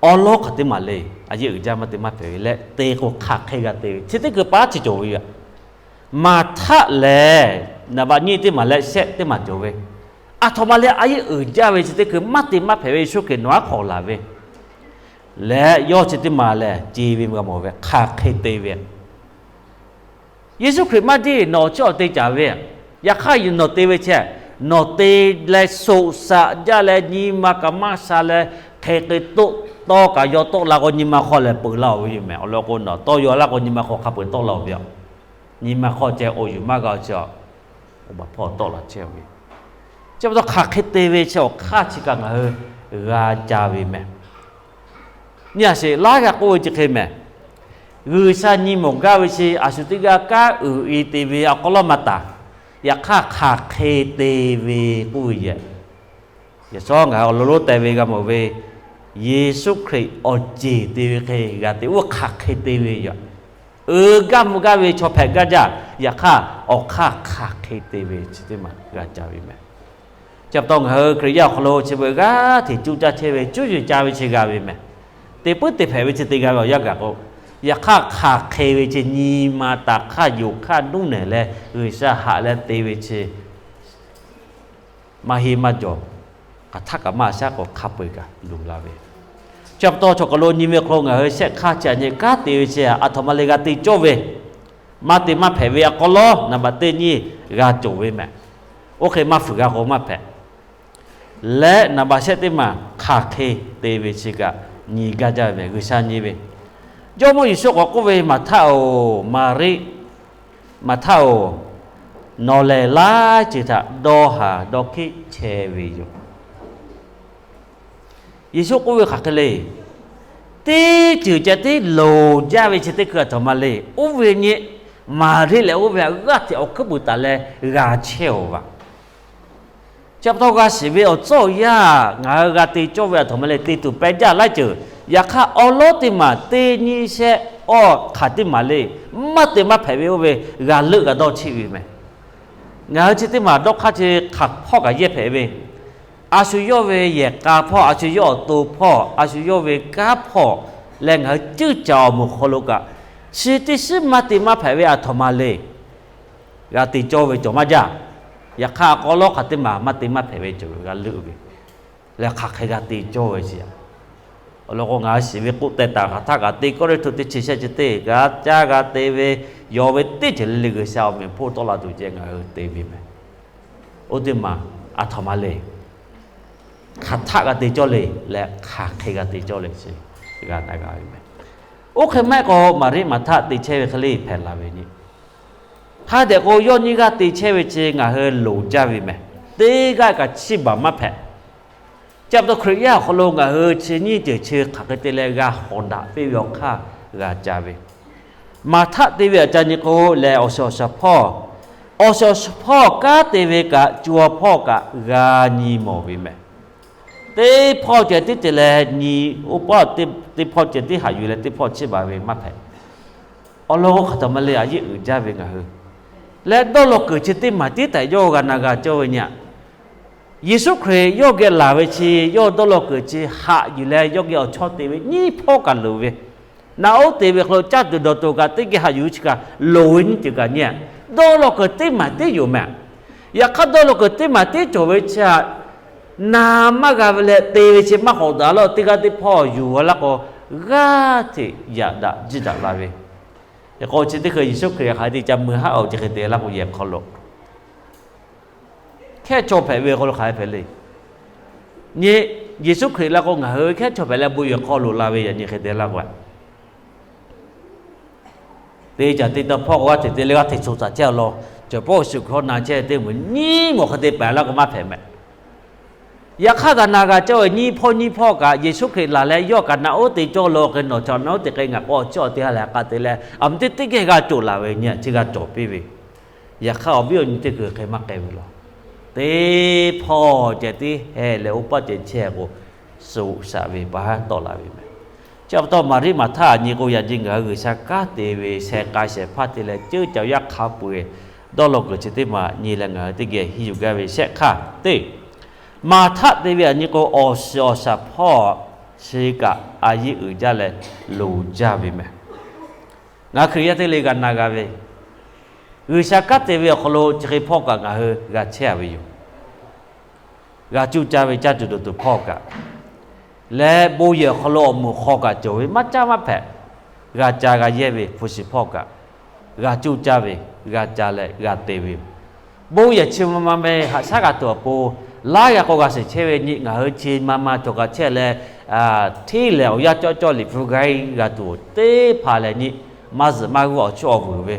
Awˉ lawˉ hk'aˬ teˇ maˬ le, a yeˇ uiˍ jaˇ maˇ te maˇ hpehꞈ ve leh te k'o hk'aˬ hk'e g'a te ve chi teˇ hkui paˉ chi cawˬ ve yoˬ. Maˍhtaˆ lehˬ, naˍ baꞈ nyiˇ teˇ maˬ leh shehˆ teˇ maˬ cawˬ ve, aˬ htoꞈ ma leh a yeˇ uiˍ jaˇ ve chi teˇ hkui maˇ te maˇ hpehꞈ ve Yeˍsuˆ Hkriꞈ nawˬ aˉ hk'awꞈ laˬ ve leh yawˇ chi teˇ maˬ lehˬ ce ve g'a mawˬ ve hk'aˬ hk'e te ve. Yeˍsuˆ Hkriꞈ maˇ diˇ nawˬ chi awˬ te caˍ ve. Yaꞈ hk'aˇ nawˬ te ve chehˇ, nawˬ te leh soꞈ shaꞈ jaˇ leh nyi ma kaꞈ maˇ sha leh hk'e k'e toˆ tawˇ kaꞈ yaw tawˆ la k'o nyi ma hk'aw lehˬ peuˬ laˇ-oˬ ve yoˬ meh. Awˬ lawn k'o nawˬ tawˇ yaw laˇ k'o nyi ma hk'aw hk'a peu-eˬ tawˆ la-oˬ ve yoˬ. Nyi ma hk'aw ceh awˬ yuˬ maˇ g'a-o chi a, oˇ baˬ hpawˇ tawˆ la chehˇ-oˬ ve. Chi pa taw hk'aˬ hk'e te ve chi awˬ hk'aˇ chi kaꞈ ngaˬ hui g'a ca ve meh. Nyi a sheˍ laˇ g'a k'oˆ ve chi hk'e meh. G'uiˬsha nyi mawˬ gaˇ ve chi a shu teˇ g'aˇ kanˉ uiˍ e te ve a k'aw lawˉ maˇ taˍ. Yaꞈ hk'aˇ hk'aˬ hk'e te ve k'oˆ ve yehˬ. Yaꞈ shawˉ ngaˬ hui awˬ lawn lonˉ teh ve g'a mawˬ ve, Yeˍsuˆ Hkriꞈ awˬ ceˬ te ve hk'e g'a te, oˇ hk'aˬ hk'e te ve yoˬ. Uiˍ gaˇ mvuh gaˇ ve chaw hpehꞈ gaˇ jaˇ. Yaꞈ hk'aˇ awˬ hk'aˇ hk'aˬ hk'e te ve chi teˇ maˬ g'a ca ve meh. Chi pa taw ngaˬ hui Hkriꞈ yaˇ awˬ hk'aw lo chi beuꞈ g'aˇ hteꞈ cuˇ caˇ chehˇ ve cuˇ yiˍ ca ve chi g'a ve meh. Te puiˉ te hpehꞈ ve chi te g'a ve awˬ yanˇ gaˬ k'o, yaꞈ hk'aˇ hk'aˬ hk'e ve chi nyi ma taˍ hk'aˇ yonˍ hk'aˇ nuˇ nehˬ leh G'uiˬsha haꞈ leh te ve chi maˇ heˆ maˇ jawˬ, hk'aˬ htaˆ kaꞈ maˇ shaˉ k'o hk'a peu-eˬ kaꞈ luˬ la ve. Chi pa taw chaw hk'aw lo nyi ve hk'aw lo ngaˬ hui shehˆ hk'aˇ chi aꞈ nyi kanˉ te ve chi aꞈ htoꞈ ma leh g'a te cawˇ ve, maˇ te maˇ hpehꞈ ve a k'aw lawˉ naˍ baꞈ teˇ nyiˇ g'a cawˬ ve meh. Oˇ hk'e maˇ fuiˍ g'a k'o maˇ hpehꞈ. Leh naˍ baꞈ shehˆ teˇ maˬ hk'aˬ hk'e te ve chi kaꞈ nyi gaˇ jaˇ ve meh, G'uiˬsha nyi ve. Jawˇmawˇ Yeˍsuˆ k'awꞈ k'oˆ ve, Maˍhtaˆ-oˬ, Maˍriˆ, Maˍhtaˆ-oˬ, nawˬ lehˬ laiˉ ceuˬ htaꞈ dawˇ haˍ dawˇ hkiˆ chehˇ ve yoˬ. Yeˍsuˆ k'oˆ ve hk'aˬ hk'e le. Teˇ ceuˬ ceh tiˉ loˍ jaˇ ve chi teˇ hkui aˬ htoꞈ ma le. Oˇ ve nyi Maˍriˆ lehˬ oˇ ve htaꞈ g'aˇ hteꞈ awˬ hkuiˉ puiˍ taˍ leh g'a chehˇ-oˬ vaˬ. Chi pa taw g'a shiˍ ve awˬ tcuhˉ awˬ yanˇ ngaˬ hui g'a te cawˇ ve aˬ htoꞈ ma le te tuˬ peh jaˇ laiˉ ceuˬ. Yaꞈ hk'aˇ awˉ lawˉ teˇ maˬ teˇ nyiˇ shehˆ awˬ hk'aˬ teˇ maˬ le, maˇ te maˇ hpehꞈ ve oˇ ve g'a leuˆ g'a dawˇ cheˆ ve meh. Ngaˬ hui chi teˇ maˬ dawˇ hk'aˇ chi hk'aˬ hpawˇ kaꞈ yehˇ hpehꞈ ve, a shu yawˇ ve yehˬ k'a hpawˇ, a shu yawˇ awˬ to hpawˇ, a shu yawˇ ve kanˉ hpawˇ leh ngaˬ hui ceuˇ caˬ awˬ moˍ hk'aw lo kaꞈ, chi teˇ shiˉ maˇ te maˇ hpehꞈ ve aˬ htoꞈ ma le. G'a te cawˇ ve cawˬ maˇ jaˇ. Yaꞈ hk'aˇ k'awꞈ lawˉ hk'aˬ teˇ maˬ maˇ te maˇ hpehꞈ ve cawˬ g'a leuˆ ve, leh hk'aˬ hk'e g'a te cawˇ ve chi aꞈ. Awˬ lawn k'o ngaˬ hui shiˍ ve k'oˆ teh taˍ hk'aˬ htaˆ kaꞈ te Kawˇrenˍhtuˆ teˇ chi shehˆ chi teˇ g'a caˇ g'a te ve, yaw ve teˇ ceuˬ le le G'uiˬsha awˬ meꞈ awˬ hponˇ tawˆ la tuˬ ceh ngaˬ hui te ve meh. Oˇ teˇ maˬ aˬ htoꞈ ma le. Hk'aˬ htaˆ g'a te cawˇ le leh hk'aˬ hk'e g'a te cawˇ le chi g'a na g'a ve meh. Oˇ hk'e maˇ heˆ k'o Maˍriˆ Maˍhtaˆ te chehˇ ve hk'e le hpehꞈ la ve nyi. Hk'a dehꞈ k'o yawˇ nyiˇ g'aˇ te chehˇ ve chi ngaˬ hui loˍ jaˇ ve meh. Teˇ g'aˇ kaꞈ chiˇ baˬ maˇ hpehꞈ. Chi pa taw Hkriꞈ yaˇ awˬ hk'aw lo ngaˬ hui chi nyiˇ ceuˬ chi hk'aˬ hk'e te leh g'a hawˍ daꞈ piˇ ve awˬ hk'aˇ g'a ca ve. Maˍhtaˆ te ve aꞈ ca nyi k'o lehˬ awˬ shiˍ awˬ shaˍ hpawˇ, awˬ shiˍ awˬ shaˍ hpawˇ kanˉ te ve kaꞈ co ha hpawˇ kaꞈ g'a nyi mawˬ ve meh. Teˇ hpawˇ ceh tiˉ te leh nyi, oˇ paˆ teˇ hpawˇ ceh tiˉ haꞈ yuˬ leh teˇ hpawˇ chiˇ baˬ ve maˇ hpehꞈ. Awˬ lawn k'o, hk'aˬ htaꞈ ma le, a yeˇ uiˍ jaˇ ve ngaˬ hui leh dawˇ law kuiˬ chi teˇ maˬ tiˉ tehꞈ yawˇ g'a na g'a cawˇ ve nyi. Yeˍsuˆ Hkriꞈ yawˇ geh laˬ ve chi, yawˇ dawˇ law kuiˬ chi haꞈ yuˬ leh yawˇ geh awˬ chawˇ te ve nyiˇ hpawˇ kaꞈ loˍ ve, naꞈ uˉ te ve hk'aw lo caˇ tuˬ dawˬ tuˬ kaꞈ teˇ geh haꞈ yuˬ ve chi kaꞈ loˍ ve nyiˇ ceuˬ kaꞈ nyi. Dawˇ law kuiˬ teˇ maˬ tiˉ yoˬ mehˍ. Yaꞈ hk'aˇ dawˇ law kuiˬ teˇ maˬ tiˉ cawˬ ve chi htaꞈ na maˇ g'a ve leh te ve chi maˇ hawꞈ daꞈ la, teˇ g'aˇ teˇ hpawˇ yuˬ a laˇ k'o, g'aˇ hteꞈ yaꞈ daꞈ jiˇ daꞈ la ve. Yaꞈ hk'aˇ chi teˇ hkui Yeˍsuˆ Hkriꞈ hk'aˬ hk'e te ca mui haˉ awˬ ceh hk'e te laˇ k'o, yehˬ hk'aw lo hkehˉ chaw hpehꞈ ve hk'aw lo hk'aˬ hk'e hpehꞈ le. Nyi, Yeˍsuˆ Hkriꞈ la k'o ngaˬ hui hkehˉ chaw hpehꞈ leh bon yehˬ hk'aw loꞈ la ve yaꞈ nyi hk'e te laˇ k'o, te caˬ te taˇ hpawˇ k'o g'aˇ hteꞈ te leh g'aˇ hteꞈ shuˍ taˍ chehˇ awˬ lawn, cawˬ pawˆ shuˍ hkawˇ na chehˇ teˇ mvuhˇ nyiˇ mawˬ hk'e te pehˍ laˇ k'o maˇ hpehꞈ mehˍ. Yaꞈ hk'aˇ g'a na g'a cawˇ ve nyiˇ hpawˇ nyiˇ hpawˇ kaꞈ Yeˍsuˆ Hkriꞈ laˬ leh yawˇ kaꞈ naꞈ uˉ te cawˇ law hk'e nawˬ chaw naꞈ uˉ te hk'e ngaˬ k'o awˬ chiˇ awˬ te ha lehˬ k'a te leh aˬ miˬ teˇ teˇ geh g'a cawˬ laˬ ve nyi chi g'a cawˬ piˇ ve. Yaꞈ hk'aˇ awˬ viˉ awˬ nyi teˇ hkui hk'e maˇ k'ai ve laˬ. Teˇ hpawˇ ceh tiˉ heh leh oˇ paˆ ceh chehˇ k'o, shuˍ shaꞈ ve pa haˉ tawˆ la ve mehˍ. Chi pa taw Maˍriˆ Maˍhtaˆ a nyi k'o, yaꞈ nyi ngaˬ hui G'uiˬsha kanˉ te ve sheh k'ai shehˍ hpaˇ te leh ceuˇ caˬ yaˇ hk'a peu-eˬ dawˇ law kuiˬ chi teˇ maˬ nyi leh ngaˬ hui teˇ geh henˇ yuˬ gaˇ ve shehˆ hk'aˇ teˇ, Maˍhtaˆ te ve a nyi k'o, awˬ shiˍ awˬ shaˍ hpawˇ chi kaꞈ a yeˇ uiˍ jaˇ leh loˍ jaˇ ve mehˍ. Ngaˬ Hkriꞈ yaˇ teˇ le g'a na g'a ve, G'uiˬsha kanˉ te ve awˬ hk'aw lo chi hk'e hpawˇ kaꞈ ngaˬ hui g'a chehˇ a ve yoˬ. G'a cuˇ caˇ ve caˇ tuˬ dawˬ tuˬ hpawˇ kaꞈ leh bon yehˬ awˬ hk'aw lo awˬ moˍ hk'aw kaꞈ cawˬ ve maˇ caˇ maˇ hpehꞈ, g'a ca g'a yehˇ ve hpu shiˍ hpawˇ kaꞈ g'a cuˇ caˇ ve, g'a ca leh g'a te ve yoˬ. Bon yehˬ chi ma ma meh haꞈ shaˉ g'a tuˬ awˬ pon, laiˉ g'a k'o g'a shiˍ chehˇ ve nyi, ngaˬ hui chi ma ma cawˬ kaꞈ chehˇ leh, hteˇ lehˬ awˬ yanˇ cawˇ cawˇ Liꞈ hpu g'aiˇ g'a tuˬ teˇ hpaˍ lehˬ nyi, maˇ zuhꞈ maˇ g'uˇ awˬ chiˇ awˬ vuiˬ ve,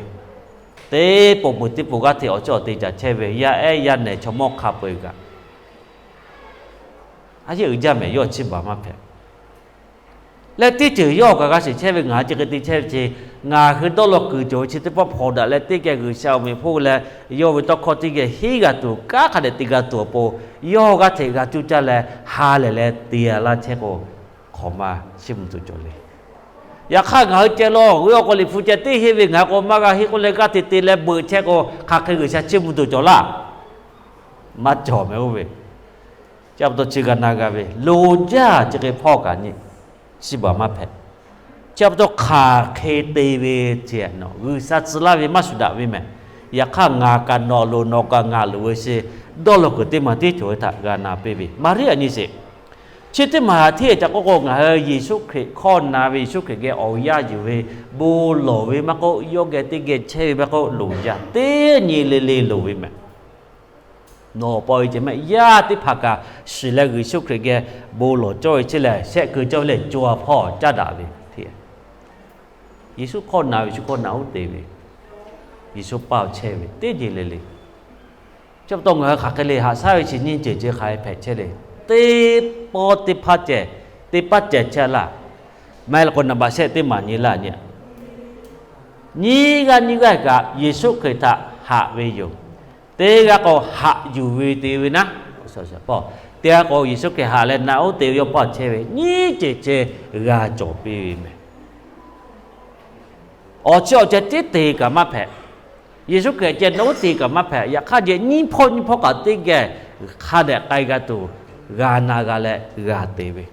teˇ poˬ peuˬ teˇ poˬ g'aˇ hteꞈ awˬ chiˇ awˬ te caˍ chehˇ ve, yaˇ ehˉ yaˇ nehˬ chaw mawˇ hk'a peu-eˬ kaꞈ a yeˇ uiˍ jaˇ mehˍ, yawˇ chi baˬ maˇ hpehꞈ. Leh teˇ ceuˬ yawˇ kaꞈ g'a shiˍ chehˇ ve, ngaˬ hui chi hk'e te chehˇ ve chi, ngaˬ hui dawˇ law kuiˬ cawˬ ve chi teˇ pawˆ hpawnˬ daꞈ leh teˇ geh G'uiˬsha awˬ meꞈ hpoˇ leh yawˇ ve tawˇ hkawˇ teˇ geh henˇ g'a tuˬ kanˉ hk'a dehꞈ te g'a tuˬ awˬ pon, yawˇ g'aˇ hteꞈ g'a cuˇ caˇ leh ha lehˬ leh te a laˇ chehˇ k'o, hk'awꞈ ma chiˇ mvuh tuˬ cawˬ le. Yaꞈ hk'aˇ ngaˬ hui ceh law g'uiˇ awˬ k'o Liꞈ hpu ceh teˇ henˇ ve ngaˬ hui k'o maˇ g'a henˇ k'oˆ leh g'aˇ hteꞈ te leh beuꞈ chehˇ k'o, hk'aˬ hk'e G'uiˬsha chiˇ mvuh tuˬ cawˬ laˇ. Maˇ cawˬ mehˍ oˇ ve. Chi pa taw chi g'a na g'a ve, loˍ jaˇ chi hk'e hpawˇ kaꞈ nyi, chi baˬ maˇ hpehꞈ. Chi pa taw hk'aˬ hk'e te ve ceh nawˬ G'uiˬsha tcuh laˇ ve maˇ shuˍ daꞈ ve mehˍ. Yaꞈ hk'aˇ ngaˬ kaꞈ nawˬ loˍ, nawˬ kaꞈ ngaˬ loˍ ve chi, dawˇ law kuiˬ teˇ maˬ tiˉ cawˬ ve htaꞈ g'a na piˇ ve. Maˍriˆ a nyi sheˍ. Chi teˇ maˬ hteˇ ca k'oˆ k'o, ngaˬ hui Yeˍsuˆ Hkriꞈ hkawˇ na ve, Yeˍsuˆ Hkriꞈ geh awˬ yanˇ yuˬ ve, bon lawˬ ve maˇ k'oˆ, yawˇ geh teˇ geh chehˇ ve maˇ k'oˆ, loˍ jaˇ teˇ nyi le le loˍ ve mehˍ. Nawˬ paw e ceh mehˆ yaˇ teˇ hpaˍ kaꞈ shiˍ leh Yeˍsuˆ Hkriꞈ geh bon lawˬ cawˇ ve chehˇ lehˬ, shehˆ keu cawˇ ve lehˬ, co ha hpawˇ caˇ daꞈ ve hteˇ. Yeˍsuˆ hkawˇ na ve, Yeˍsuˆ hkawˇ na uˉ te ve, Yeˍsuˆ paˇ chehˇ ve teˇ nyi le le. Chi pa taw ngaˬ hui hk'aˬ hk'e le haꞈ shaˉ ve chi nyiˇ ceuˬ ceh hk'aˬ hk'e hpehꞈ chehˇ le. Teˇ pawˆ teˇ hpaˇ ceh, teˇ paˆ ceh chehˇ laˇ. Maˇ heˆ la k'o naˍ baꞈ shehˆ teˇ maˬ nyi laˇ nyi. Nyiˇ g'aˇ nyiˇ g'aˇ kaꞈ Yeˍsuˆ Hkriꞈ htaꞈ haꞈ ve yoˬ. Teˇ g'aˇ k'o haꞈ yuˬ ve te ve naˉ, teˇ g'aˇ k'o Yeˍsuˆ Hkriꞈ haꞈ leh naꞈ uˉ te ve yawˇ paˇ chehˇ ve nyiˇ ceuˬ ceh g'a cawˬ piˇ ve mehˍ. Awˬ chi awˬ ceh tiˉ te kaꞈ maˇ hpehꞈ. Yeˍsuˆ Hkriꞈ ceh naꞈ uˉ te kaꞈ maˇ hpehꞈ. Yaꞈ hk'aˇ ceh nyiˇ hpawˇ nyiˇ hpawˇ kaꞈ teˇ geh hk'a dehꞈ k'ai g'a tuˬ, g'a na g'a leh g'a te ve.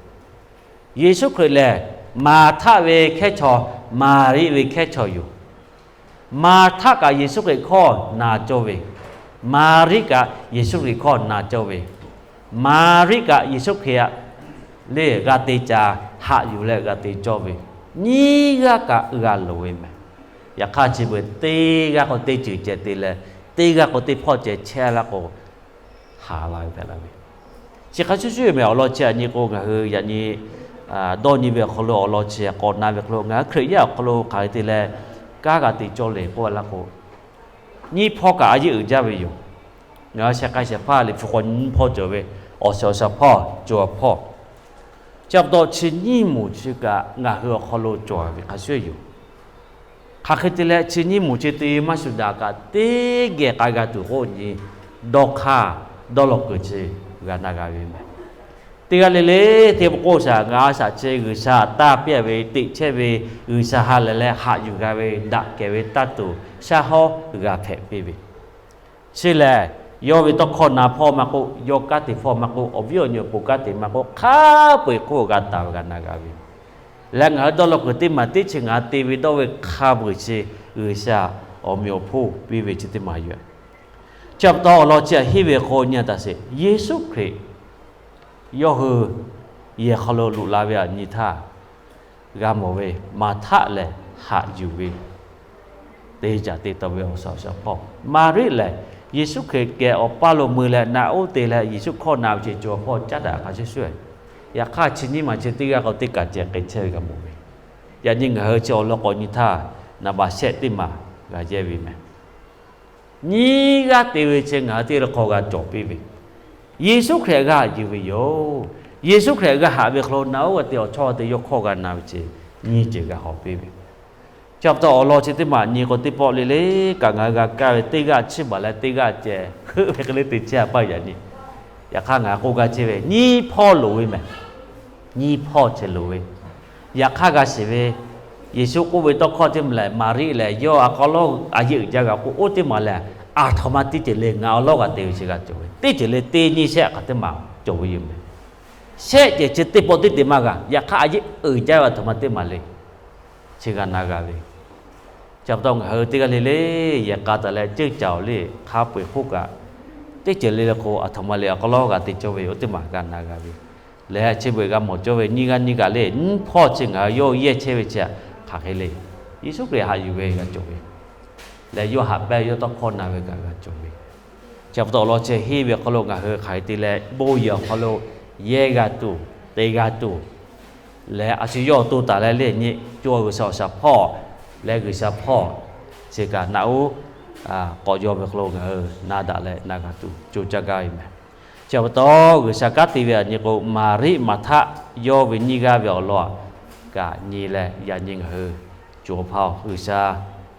Yeˍsuˆ Hkriꞈ lehˬ, Maˍhtaˆ ve hkehˉ chaw, Maˍriˆ ve hkehˉ chaw yoˬ. Maˍhtaˆ kaꞈ Yeˍsuˆ Hkriꞈ hkawˇ na cawˇ ve, Maˍriˆ kaꞈ Yeˍsuˆ Hkriꞈ hkawˇ na cawˇ ve, Maˍriˆ kaꞈ Yeˍsuˆ Hkriꞈ lehˬ g'a te ca haꞈ yuˬ leh g'a te cawˇ ve, nyiˇ g'aˇ kaꞈ g'a loˍ ve mehˍ. Yaꞈ hk'aˇ chi beuꞈ teˇ g'aˇ k'o teˇ ceuˬ ceh te leh, teˇ g'aˇ k'o teˇ hpawˇ ceh chehˇ laˇ k'o, haˍ la ve hpehꞈ la ve. Chi hk'a shuˍ shuˍ mehˍ awˬ lawn chi a nyi k'o, ngaˬ hui yaꞈ nyi dawˇ nyi ve awˬ hk'aw lo awˬ lawn chi k'awꞈ na ve hk'aw lo ngaˬ hui Hkriꞈ yaˇ awˬ hk'aw lo hk'aˬ hk'e te leh kanˉ g'a te cawˇ le k'oˆ a laˇ k'o, nyiˇ hpawˇ kaꞈ a yeˆ uiˍ jaˇ ve yoˬ. Ngaˬ hui sheh k'ai shehˍ hpaˇ Liꞈ hpu k'awꞈ nyi nyiˇ hpawˇ cawˬ ve, awˬ shiˍ awˬ shaˍ hpawˇ, co ha hpawˇ. Chi pa taw chi nyiˇ moˍ chi kaꞈ ngaˬ hui awˬ hk'aw lo cawˬ ve hk'a shuˍ yoˬ. Hk'aˬ hk'e te leh chi nyiˇ moˍ chi te maˇ shuˍ daꞈ kaꞈ teˇ geh k'ai g'a tuˬ k'oˆ nyi, dawˇ hk'aˇ dawˇ law kuiˬ chi g'a na g'a ve mehˍ. Teˇ g'aˇ le le, teˇ pawˆ k'oˆ shaˍ, ngaˬ a shaꞈ chi G'uiˬsha taˇ piˇ ve, teꞈ chehˇ ve, G'uiˬsha ha lehˬ leh haꞈ yuˬ g'a ve, daꞈ kehˬ ve taˇ tuˬ shaˉ hawˉ g'a hpehꞈ piˇ ve. Chi lehˬ, yawˇ ve tawˇ hkawˇ na hpawˇ maˇ k'oˆ, yawˇ kanˉ te hpawˇ maˇ k'oˆ, awˬ viˉ awˬ nyi awˬ pon kanˉ te maˇ k'oˆ, hk'a peu-eˬ hk'oˆ g'a taˍ ve g'a na g'a ve. Leh ngaˬ hui dawˇ law kuiˬ teˇ maˬ teˇ chi ngaˬ hui te ve dawˇ ve hk'a peu-eˬ chi G'uiˬsha awˬ meꞈ awˬ hponˇ piˇ ve chi teˇ maˬ yoˬ. Chi pa taw awˬ lawn chi aꞈ henˇ ve k'o nyi a taˍ sheˍ, Yeˍsuˆ Hkriꞈ yawˇ hui yehˬ hk'aw lo loꞈ la ve aꞈ nyi htaˇ, g'a mawˬ ve Maˍhtaˆ lehˬ haꞈ yuˬ ve, te caˍ te taw ve awˬ suhˍ awˬ shaˍ hpawˇ, Maˍriˆ lehˬ Yeˍsuˆ Hkriꞈ kehˬ awˬ paˇ lo mui leh naꞈ uˉ te leh Yeˍsuˆ hkawˇ na ve chi cawˬ hpawˇ caˉ daꞈ hk'a shuˍ shuˍ. Yaꞈ hk'aˇ chi nyiˇ maˬ chi teˇ g'aˇ k'o teˇ kaꞈ ceh k'ai chehˇ ve g'a mawˬ ve. Yaꞈ nyi ngaˬ hui chi awˬ lawn k'awꞈ nyi htaˇ, naˍ baꞈ shehˆ teˇ maˬ g'a yehˇ ve meh. Nyiˇ g'aˇ te ve chi ngaˬ hui teˇ g'aˇ hk'aw g'a cawˬ piˇ ve, Yeˍsuˆ Hkriꞈ g'a haꞈ yuˬ ve yoˬ. Yeˍsuˆ Hkriꞈ g'a haꞈ ve hk'aw lo naꞈ uˉ g'a te awˬ chawˇ g'a te yawˇ hkawˇ g'a na ve chi nyiˇ ceuˬ g'a hawˍ piˇ ve. Chi pa taw awˬ lawn chi teˇ maˬ nyi k'o teˇ pawˆ le le kaꞈ ngaˬ hui g'a kaˇ ve teˇ g'aˇ chiˇ baˬ leh teˇ g'aˇ ceh heuˆ ve hk'e le te chehˇ a paˇ yaꞈ nyi. Yaꞈ hk'aˇ ngaˬ k'oˆ gaˇ chehˇ ve nyiˇ hpawˇ loˍ ve meh. Nyiˇ hpawˇ chi loˍ ve. Yaꞈ hk'aˇ g'a shiˍ ve, Yeˍsuˆ k'oˆ ve tawˇ hkawˇ teˇ maˬ lehˬ, Maˍriˆ lehˬ yawˇ a k'aw lawˉ a yeˆ uiˍ jaˇ g'a k'o, oˇ teˇ maˬ lehˬ, aˬ htoꞈ ma teˇ ceuˬ le ngaˬ awˬ lawˉ g'a te ve chi g'a cawˬ ve, teˇ ceuˬ le teˇ nyiˇ shehˆ hk'aˬ teˇ maˬ cawˬ ve yoˬ meh. Shehˆ cehˬ chi teˇ pawˆ teˇ te maˇ g'a. Yaꞈ hk'aˇ a yeˆ uiˍ jaˇ ve aˬ htoꞈ ma teˇ maˬ le, chi g'a na g'a ve. Chi pa taw ngaˬ hui teˇ g'aˇ le le yehˬ k'a taˍ leh ceuˇ caˍ awˬ le hk'a peu-eˬ hk'oˆ kaꞈ, teˇ ceuˬ le le k'o aˬ htoꞈ ma le awˬ k'aw lawˉ g'a te cawˇ ve yoˬ, oˇ teˇ maˬ g'a na g'a ve. Lehˬ chi beuꞈ g'a mawˬ cawˇ ve nyiˇ g'aˇ nyiˇ g'aˇ le nyiˇ hpawˇ chi ngaˬ hui yawˇ yehˇ chehˇ ve chi hk'aˬ hk'e le, Yeˍsuˆ Hkriꞈ haꞈ yuˬ ve g'a cawˬ ve, lehˬ yawˇ haꞈ pehnˇ yawˇ tawˇ hkawˇ na ve kaꞈ g'a cawˬ ve. Chi pa taw awˬ lawn chi henˇ ve awˬ hk'aw lo ngaˬ hui hk'aˬ hk'e te leh bon yehˬ awˬ hk'aw lo yehˇ g'a tuˬ, te g'a tuˬ, lehˬ a shu yawˇ awˬ to taˍ leh le nyi co G'uiˬsha awˬ shaˍ hpawˇ leh G'uiˬsha hpawˇ chi kaꞈ naꞈ uˉ k'awꞈ yaw ve hk'aw lo ngaˬ hui na daꞈ leh na g'a tuˬ co caˇ gaˇ ve meh. Chi pa taw G'uiˬsha kanˉ te ve aꞈ nyi k'o, Maˍriˆ Maˍhtaˆ yawˇ ve nyiˇ g'aˇ ve awˬ lawn kaꞈ nyi leh yaꞈ nyi ngaˬ hui co hpawˇ G'uiˬsha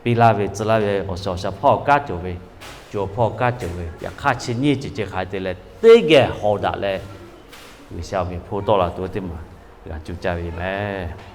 piˇ laˇ ve tcuh laˇ ve awˬ shaˍ awˬ shaˍ hpawˇ kanˉ cawˬ ve, co hpawˇ kanˉ cawˬ ve, yaꞈ hk'aˇ chi nyiˇ ceuˬ chi hk'aˬ hk'e te leh teˇ geh hawˍ daꞈ leh G'uiˬsha awˬ meꞈ awˬ hponˇ tawˆ la tuˬ teˇ maˬ g'a co caˇ ve meh.